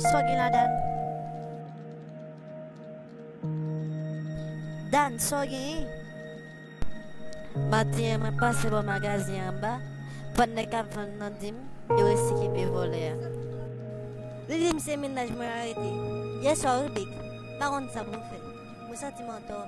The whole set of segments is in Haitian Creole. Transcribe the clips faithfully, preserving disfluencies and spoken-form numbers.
Sa w gen la, Dan? Dan, sa w genyen? Maten an, mwen pase bò magazen an anba, pandan nèg k ap vann nan di m yo resi kenbe vòlè a. Li di m se mennaj mwen arete. Yèswa wi, Big. M pa konn sa pou m fè. Mwen santi m antò.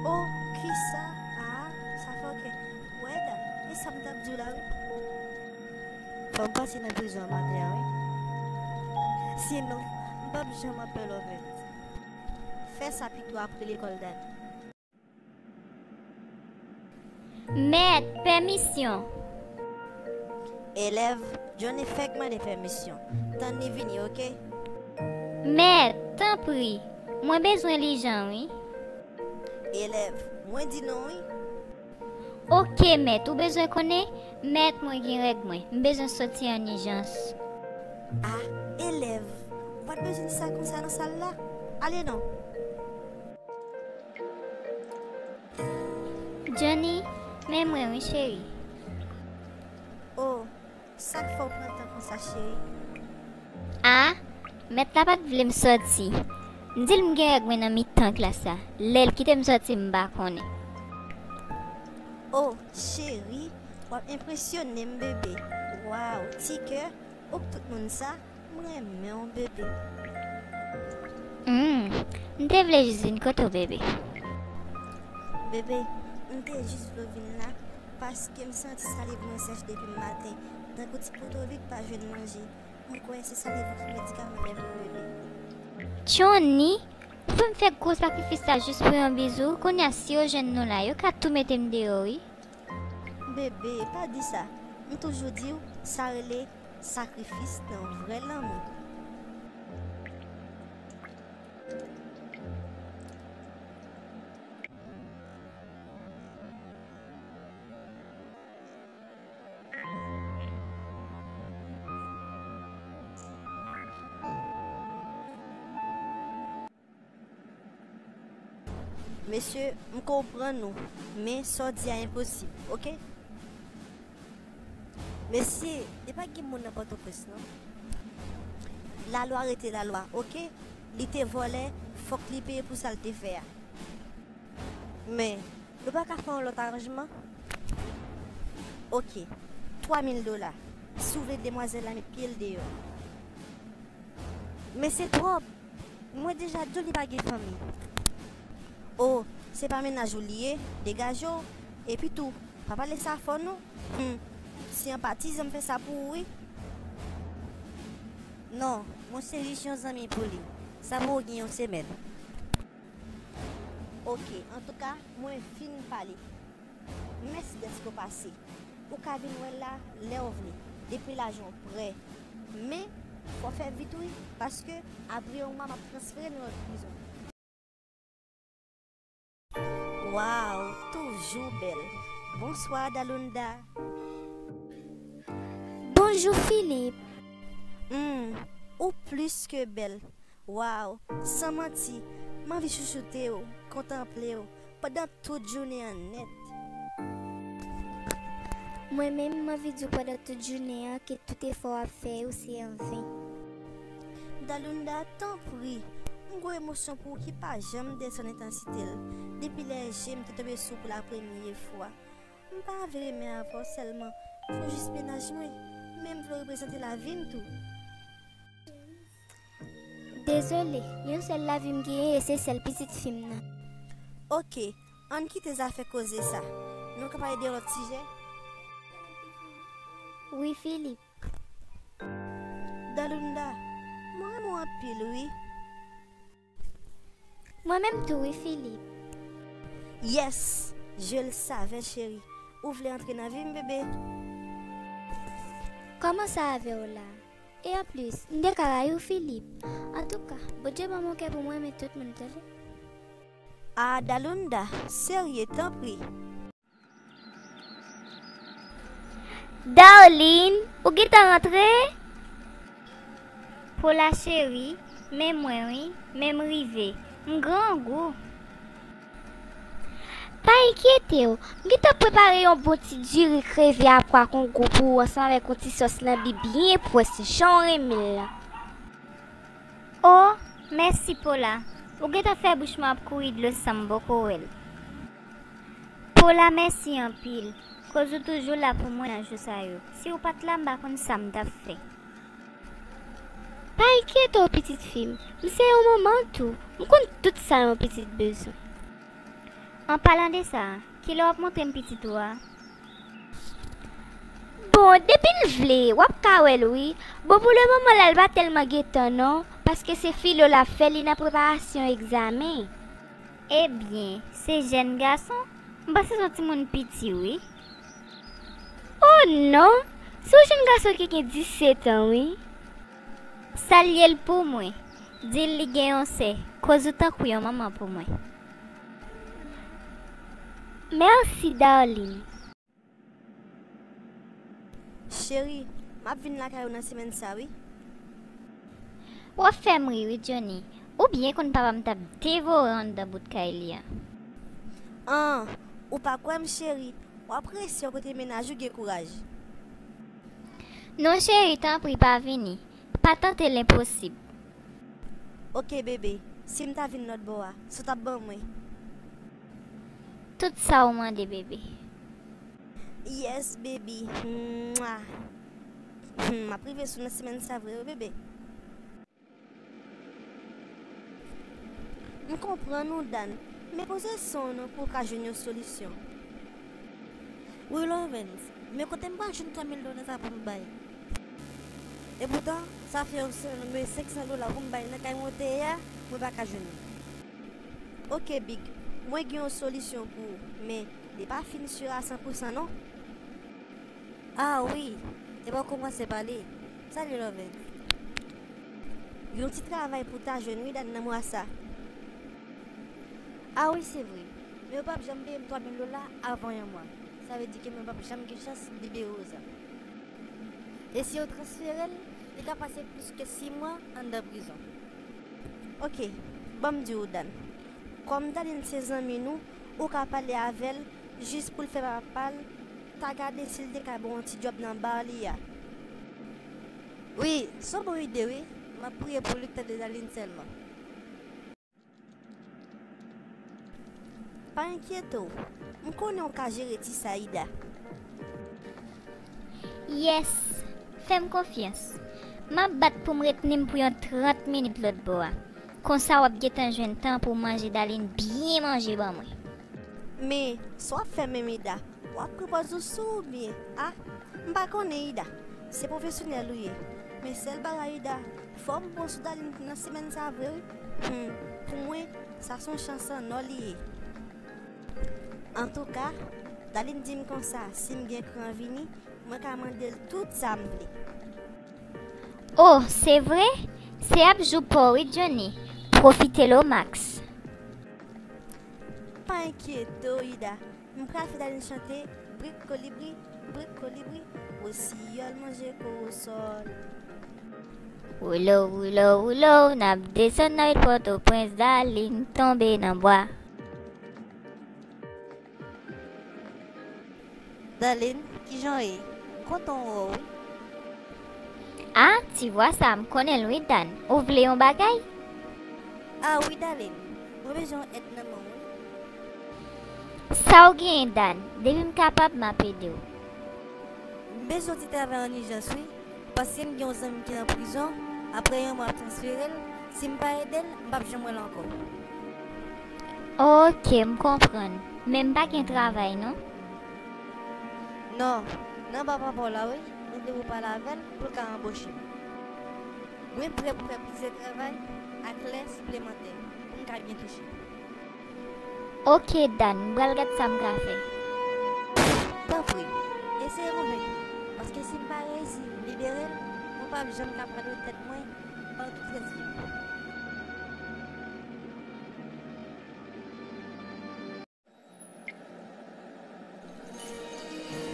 Oh, kisa? Ah, sa fè w kè. Wè, Dan, e sa m t ap di w la, wi. Fò m pase nan prizon an maten an, wi. Sinon, m p ap janm ap pè lòvèt. Fè sa pito apre lekòl, Dan. Mèt, pèmisyon. Elèv, Johnny fèk mande pèmisyon. Tann li vini, oke? Mèt, tanpri, mwen bezwen li jan, wi. Elèv, mwen di non, wi. Oke, mèt, ou bezwen konnen? Mèt, mwen gen règ mwen. M bezwen soti an ijans. Ah, elèv, ou pa t bezwen di sa konsa nan sal la. Ale non. Johnny, men mwen wi, cheri. Oh, sa k fè w pran tan konsa, cheri? Ah, mèt la pa t vle m sòti. M di l m gen règ mwen nan mitan klas la. Lè l kite m sòti, m pa konnen. Oh, cheri, w ap enpresyone m, bebe. Waw, ti kè, ou k tout moun sa? M renmen w, bebe. Hmm, m te vle jis vin kote w, bebe. Bebe, m te jis vle w vin la, paske m santi saliv mwen sèch depi maten, tankou ti Potorik pa jwenn manje. M kwè se saliv ou ki medikaman lèv mwen, bebe. Johnny, ou fè m fè gwo sakrifis sa jis pou yon bizou, kounye a si yo jwenn nou la, yo ka tou mete m deyò, wi. Bebe, pa di sa. M toujou di w, sa rele sakrifis nan vrè lanmou. Mesye, m konprann ou, men sa w di a enposib, oke? Mesye, e pa gen moun nan Pòtoprens, non. Lalwa rete lalwa, oke? Li te vòlè, fòk li peye pou sa l te fè a. Men, nou pa ka fè yon lòt aranjman? Oke, twa mil dola, si w vle demwazèl la met pye l deyò. Men se twòp! Mwen deja di w li pa gen fanmi. O, se pa mennaj ou li ye, degaje w. Epi tou, pa pale sa fò non. Hum, si an patizan m fè sa pou ou wi. Non, mwen se jis yon zanmi pou li. Sa pou ou gen yon semèn. Oke, antouka, mwen fin pale. Mèsi dèske w pase. Ou ka vin wè l la lè w vle, depi lajan w prè. Men, fò w fè vit wi, paske apre yon mwa m ap transfere nan lòt prizon. Waw, toujou bèl. Bonswa, Dalunda. Bonjou, Filip. Hmm, ou plis ke bèl. Waw, san manti, m anvi chouchoute w, kontanple w, pandan tout jounen an nèt. Mwen menm, m anvi di w pandan tout jounen an ke tout efò w ap fè yo se an ven. Dalunda, tanpri, m gon emosyon pou ou ki pa janm desann entansite l, depi lè je m te tonbe sou ou pou lapremye fwa. M pa anvi renmen avè w sèlman, fò w jis mennaj mwen, men m vle w reprezante lavi m tou. Dezole, yon sèl lavi m genyen e se sèl pitit fi m nan. Oke, ann kite zafè koze sa. Nou ka pale de yon lòt sijè? Wi, Filip. Dalunda, mwen renmen w anpil, wi. Mwen menm tou, wi, Filip. Yes, je le savais, cheri. Ou vle antre nan vi m, bebe? Kòman sa avè w la? E anplis, m te ka rayi w, Filip. Antouka, Bondye ban m yon kè pou m renmen tout moun, tande. A, Dalunda, serye, tanpri. Darline, ou gentan rantre? Pola cheri, Men mwen wi, men m rive. M grangou. Pa enkyete w, m gentan prepare yon bon ti diri kreve a pwa kongo pou ou ansanm avèk yon ti sòs lanbi byen pwès jan w renmen l lan. O, mèsi Paula. Ou gentan fè bouch mwen ap kouri dlo san m poko wè l. Paula, mèsi anpil. Koz ou toujou la pou mwen nan jou sa yo. Si ou pa t la, m pa konn sa m t ap fè. Pa enkyete w, pitit fi m. M se yon manman tou. M konn tout sa yon pitit bezwen. An palan de sa, kilè w ap montre m pitit ou a? Bon, depi l vle, w ap ka wè l wi. Bon, pou lemoman la, l pa tèlman gen tan non, paske se filo l ap fè, li nan preparasyon egzamen. Ebyen, se jèn gason? M panse se yon timoun piti wi. O non, se yon jèn gason ki gen disèt an wi. Salye l pou mwen. Di l li gen yon sè, koz ou tankou yon manman pou mwen. Mèsi, darling. Cheri, m ap vin lakay ou nan semèn sa wi. W ap fè m ri wi, Johnny. Ou byen konn papa m t ap devore anndan bout kay li a. An, ou pa kwè m, cheri? W ap resi yon kote mennaj ou gen kouraj. Non, cheri, tanpri, pa vini. Pa tante lenposib. Oke, bebe. Si m ta vin lòt bò a, sa w t ap ban mwen? Tout sa w mande, bebe. Yes, baby. Mwa. Hmm, m ap rive sou nan semèn sa vre wi, bebe. M konprann ou, Dan, men poze san w non pou w ka jwenn yon solisyon. Wi, Lovens, men kote m pral jwenn twa mil dola sa pou m bay? Epoutan, sa fè yon semèn m gen senk san dola pou m bay nan kay mwen te ye a, mwen pa ka jwenn li. Oke, Big, mwen gen yon solisyon pou ou, men li pa fin si a san pou san non. A wi, epa w kòmanse pale. Salye, Lovens. Yon ti travay pou w ta jwenn wi, Dan, nan mwa sa. A wi, se vre. Men yo p ap janm peye m twa mil dola avan yon mwa. Sa vle di ke mwen p ap janm gen chans libere Rosa. E si yo transfere l, li ka pase plis ke sis mwa anndan prizon. Oke, ban m di w, Dan. Kòm Darline se zanmi nou, ou ka pale avè l jis pou l fè papa l ta gade si l te ka ba w yon ti djòb nan bar li a. Wi, se yon bon ide wi. M ap priye pou li k tande Darline sèlman. Pa enkyete w, m konnen w ka jere ti sa, Ida. Yes, fè m konfyans. M ap bat pou m retni m pou yon trant minit lòt bò a. Konsa w ap gentan jwenn tan pou w manje, Darline byen manje ban mwen. Men, sa w ap fè menm, Ida? W ap pran pòz ou sou oubyen? A, m pa konnen, Ida. Se pwofesyonèl ou ye. Men sèl bagay, Ida, fò m pran sou Darline nan semèn sa vre wi. Hmm, pou mwen, sa se yon chans an nò li ye. Antouka, Darline di m konsa, si m gen kran vini, mwen ka mande l tout sa m vle. O, se vre? Se ap jou pa w wi, Johnny. Pwofite l o max. Pa enkyete w, Ida. M pral fè Darline chante brik kolibri, brik kolibri, wosiyòl manje kowosòl. Woulo, woulo, woulo, n ap desann nan vil Pòtoprens, Darline tonbe nan bwa. Darline, kijan w ye? M kontan wè w wi. A, ti vwa sa, m konnen l wi, Dan. Ou vle yon bagay? A wi, Darline, mwen bezwen yon èd nan men w wi. Sa w genyen, Dan? Depi m kapab, m ap ede w. M bezwen yon ti travay an ijans wi. Paske m gen yon zanmi m ki nan prizon, apre yon mwa ap transfere l, si m pa ede l, m p ap janm wè l ankò. Oke, m konprann. Men m pa gen travay non. Non, nan ba papa w la wi, mwen vle pou w pale avè l pou l ka anboche m. Mwen prè pou fè plizyè travay ak lè siplemantè pou m ka byen touche. Oke, Dan, m pral gad sa m ka fè. Tanpri, eseye konvenk li, paske si m pa reyisi libere l, mwen p ap janm ka pale tèt mwen pandan tout rès vi m.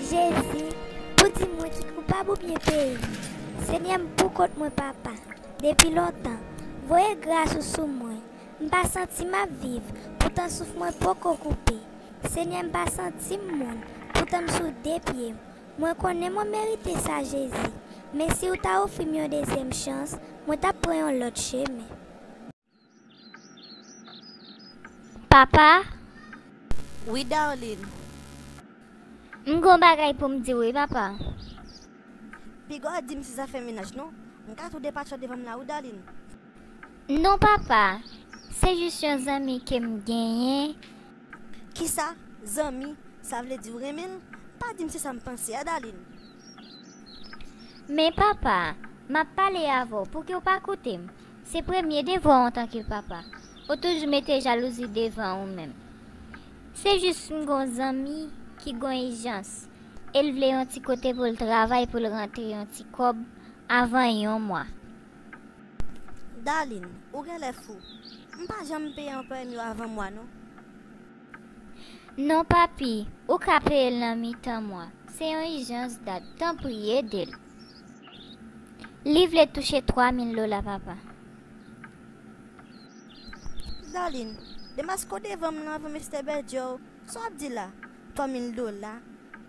Jezi, ou di mwen ki koupab oubyen peyi m. Senyè m pou kont mwen, Papa. Depi lontan, Voye gras ou sou mwen. M pa santi m ap viv, poutan souf mwen poko koupe. Senyè, m pa santi m moun, poutan m sou de pye m. Mwen konnen mwen merite sa, Jezi, men si w ta ofri m yon dezyèm chans, mwen t ap pran yon lòt chemen. Papa? Wi, darling. M gon bagay pou m di w wi, papa. Piga w di m se zafè mennaj non. M ka tou depatcha w devan m la wi, darling. Non, papa. Se jis yon zanmi ke m genyen. Kisa? Zanmi? Sa vle di w renmen l? Pa di m se sa m panse a, darling. Men papa, m ap pale avè w, pouki w pa koute m? Se premye devwa w antanke papa. Ou toujou mete jalouzi devan ou menm. Se jis m gon zanmi ki gon ijans, e l vle yon ti kote pou l travay pou l rantre yon ti kòb avan yon mwa. Darling, ou genlè fou. M pa janm peye anplwaye m yo avan mwa non. Non, papi, ou ka peye l nan mitan mwa. Se yon ijans, dad, tanpri ede l. Li vle touche twa mil dola, papa. Darling, demaske w devan m nan avan Mistè Bèdjè w, sa w ap di la? Twa mil dola?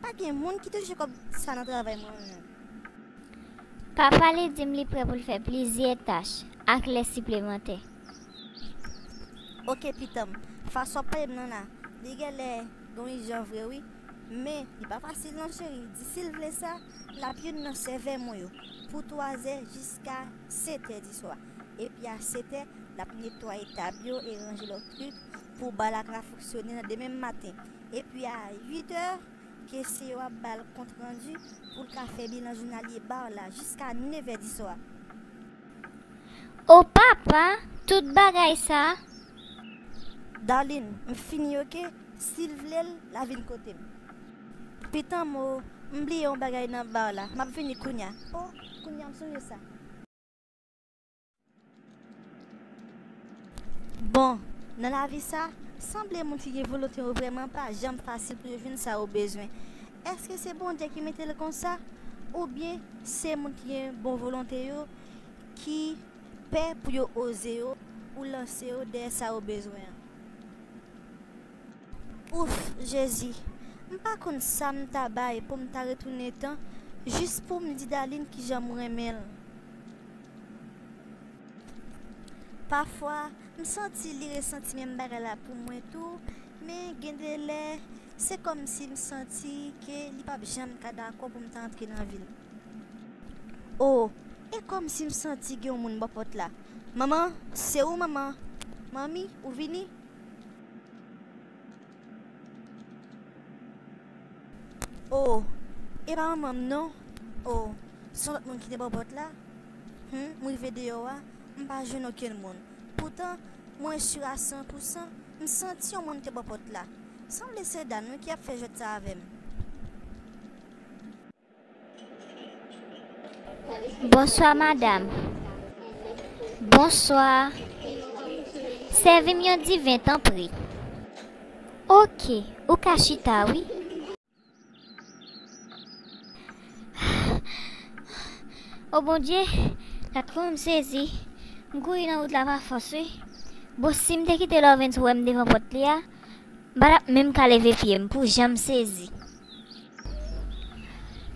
Pa gen moun ki touche kòb sa nan travay mwen menm. Papa li di m li prè pou l fè plizyè tach ak lè siplemantè. Oke, pitan m, fason w ap pale m nan la, li genlè gon ijan vre wi. Men, li pa fasil non, cheri. Di si l vle sa, l ap youn nan sèvè mwen yo pou twazè jiska setè di swa. Epi a setè, l ap netwaye tab yo e ranje lòt trik pou bal la ka fonksyone nan demen maten. Epi a uit è, kesye yo ap ba l kont randi pou l ka fè bilan jounalye bal la jiska nevè di swa. O papa, tout bagay sa? Darling, m fini oke, si l vle l, l a vin kote m. Pitan m o, m bliye yon bagay nan bal la, m ap vini kounya. O, kounya m sonje sa. Bon, nan lavi sa, sanble moun ki gen volonte yo vrèman pa janm fasil pou yo jwenn sa yo bezwen. Èske se Bondye ki mete l konsa? Oubyen se moun ki gen bon volonte yo ki pè pou yo oze yo ou lanse yo dèyè sa yo bezwen an? Ouf, Jezi, m pa konn sa m ta bay pou m ta retounen tan jis pou m di Darline kijan m renmen l. Pafwa, m santi li resanti menm bagay la pou mwen tou, men gen de lè, se kòmsi m santi ke li p ap janm ka dakò pou m ta antre nan vi l. O, e kòmsi m santi gen yon moun bò pòt la. Manman, se ou, manman? Manmi, ou vini? O, e pa manman m non. O, se yon lòt moun ki te bò pòt la. Hum, m rive deyò a, m pa jwenn okenn moun. Poutan, mwen si a san pou san, m santi yon moun te bò pòt la. Sanble se dam nan ki ap fè jwèt sa avè m. Bonswa, madanm. Bonswa. Sèvi m yon diven, tanpri. Oke, ou ka chita, wi. O Bondye, gad kòman m sezi. M kouri nan wout la pa fòs, wi. Bon, si m te kite Lòvens wè m devan pòt li a, m pa t ap menm ka leve pye m pou jan m sezi.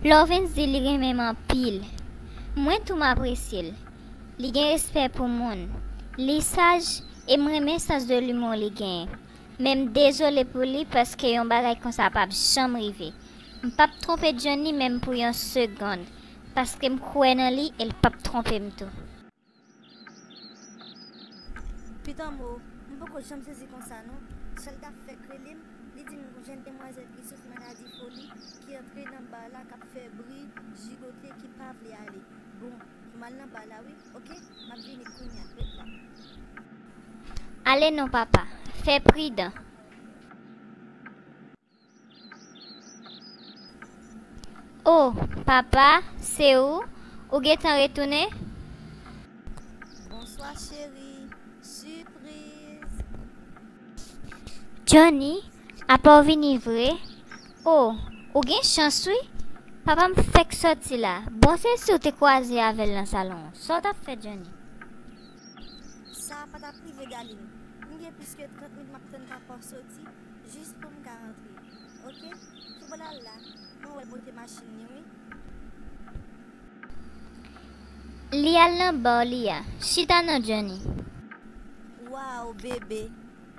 Lòvens di li renmen m anpil. Mwen tou m apresye l. Li gen respè pou moun. Li saj e m renmen sans de limo li genyen. Men m dezole pou li paske yon bagay konsa p ap janm rive. M p ap twonpe Johnny menm pou yon segonn, paske m kwè nan li e l p ap twonpe m tou. Pitanm o, m poko janm sezi konsa non. Sèl t ap fèk rele m, li di m gon jèn demwazèl ki soufri maladi foli, ki antre nan ba la, k ap fè bri, jigote, ki pa vle ale. Bon, m al nan ba la wi, oke? M ap vini kounya, ret la. Ale non papa, fè pridan. O, papa, se ou? Ou gentan retounen? Bonswa cheri, sipriz. Johnny, apa w vini vre? O, ou gen chans wi. Papa m fèk sòti la. Bon se si w te kwaze avè l nan salon an. Sa w t ap fè, Johnny? Sa pa t ap rive, Darline. M gen plis ke trant minit m ap tann papa w soti, jis pou m ka rantre. Oke? Kibò l al la? Mwen wè l monte machin li, wi. Li al nan ba li a. Chita non, Johnny. Waw, bebe.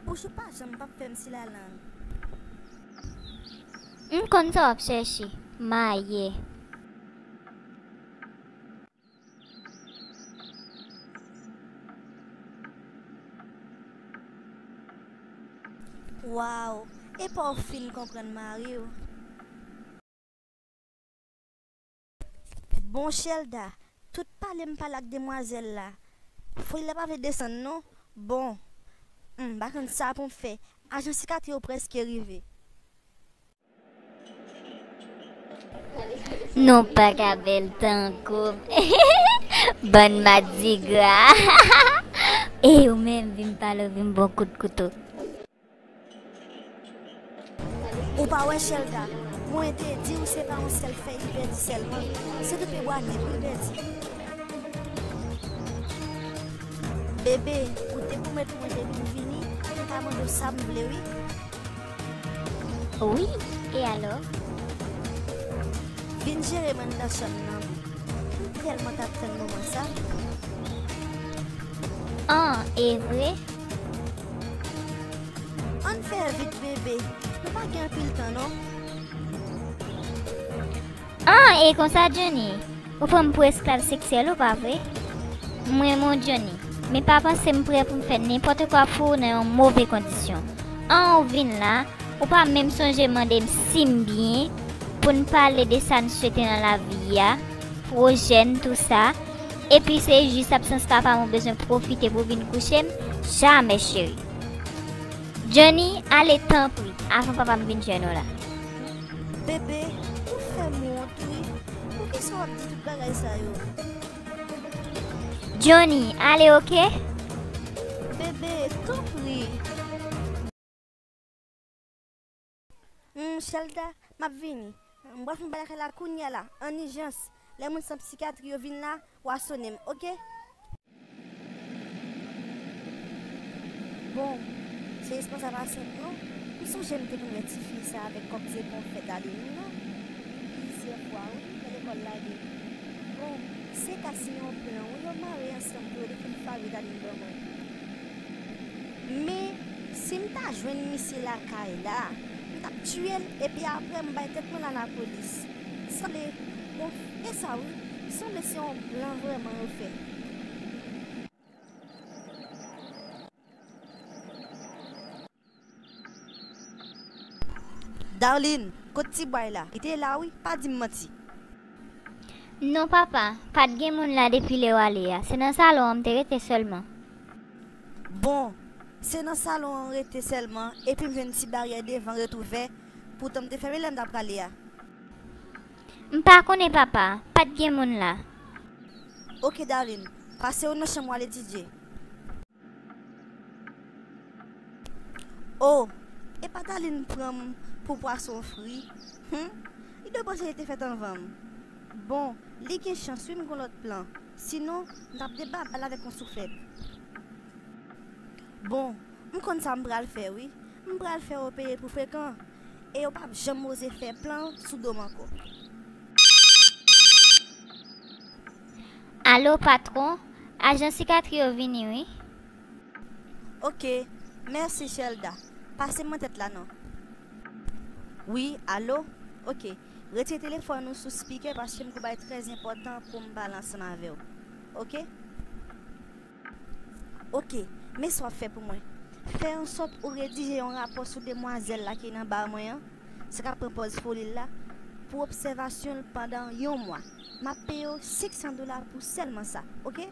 Bouch ou pa janm p ap fè m silalang. M konn sa w ap chèche. Maye. Waw, epa w fin konprann mari w. Bon, Shelda, tout pale m pale ak demwazèl la. Foli la pa vle desann non. Bon, m pa konn sa pou m fè. Ajan sikatri yo prèske rive. Nou pa ka bèl tankou m. Bann madigra. E ou menm, vin pale w, vin bon kout kouto. Ou pa wè, Shelda, mwen te di w se pa yon sèl fèy li pèdi sèlman, se tout pyebwa nèt li pèdi. Bebe, ou te pwomèt mwen depi w vini, m ka mande w sa m vle, wi. Wi, e alò? Vin jere m anndan chanm nan. M tèlman t ap tann moman sa. An, e vre? Ann fè vit, bebe. Nou pa gen anpil tan, non. An, e konsa, Johnny? Ou pran m pou esklav seksyèl ou, pa vre? Mwen, mon Johnny, men pa panse m prè pou m fè nenpòt kwa pou ou nan yon move kondisyon. An, ou vin la, ou pa menm sonje mande m si m byen, pou n pale de sa n swete nan lavi a, pwojè n, tou sa. Epi se jis absans papa m ou bezwen pwofite pou w vin kouche m? Jamè, cheri. Johnny, ale tanpri, avan papa m vin jwenn ou la. Bebe, ou fè m wont, wi. Poukisa w ap di tout bagay sa yo? Johnny, ale, oke? Bebe, tanpri. Hmm, Shelda, m ap vini. M pral fin bay lakay la kounye a la, an ijans. Lè moun sant sikatri yo vin la, w a sone m, oke? Bon, se espwa sa pa senp non. M sonje m te konn wè tifi sa avèk kòk zepon fè Darline non. Plizyè fwa wi, lè lekòl lage. Bon, se ka siyen yon plan wi, yo mare ansanm pou yo te fin fave Darline ban mwen. Men, si m ta jwenn misye lakay la, m t ap tiye l, epi apre m bay tèt mwen la lapolis. Sanble, bon, e sa wi, sanble se yon plan vrèman yo fè. Darline, kot ti bway la? Li te la wi, pa di m manti. Non, papa, pa t gen moun la depi lè w ale a. Se nan salon an m te rete sèlman. Bon, se nan salon an w rete sèlman, epi m jwenn ti baryè devan ret ouvè, poutan m te fèmen lè m t ap prale a. M pa konnen, papa, pa t gen moun la. Oke, Darline, pase w nan chanm w al etidye. O, epa Darline pran m pou pwason fri. Hum, li dwe panse li te fèt anvan m. Bon, li gen chans wi m gon lòt plan. Sinon, m t ap deba bal avèk yon souflèt. Bon, m konn sa m pral fè wi. M pral fè yo peye pou frekan. E yo p ap janm oze fè plan sou do m ankò. Alo, patwon, ajan sikatri yo vini wi. Oke, mèsi Shelda. Pase mwen tèt la non. Wi, alo? Oke, retire telefòn ou sou spikè paske m gon bagay trè enpòtan pou m pale ansanm avè w. Oke? Oke, men sa w ap fè pou mwen. Fè ansòt ou redije yon rapò sou demwazèl la ki nan ba mwen an, sa k ap pran pòz foli l la, pou obsèvasyon l pandan yon mwa. M ap peye w senk san dola pou sèlman sa, oke?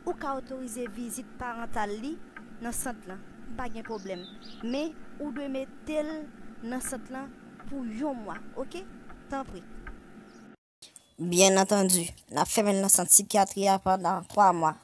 Ou ka otorize vizit parantal li nan sant lan, pa gen pwoblèm. Men, ou dwe mete l nan sant lan pou yon mwa, oke? Tanpri. Byen antandi, n ap fèmen l nan sant sikyatri a pandan twa mwa.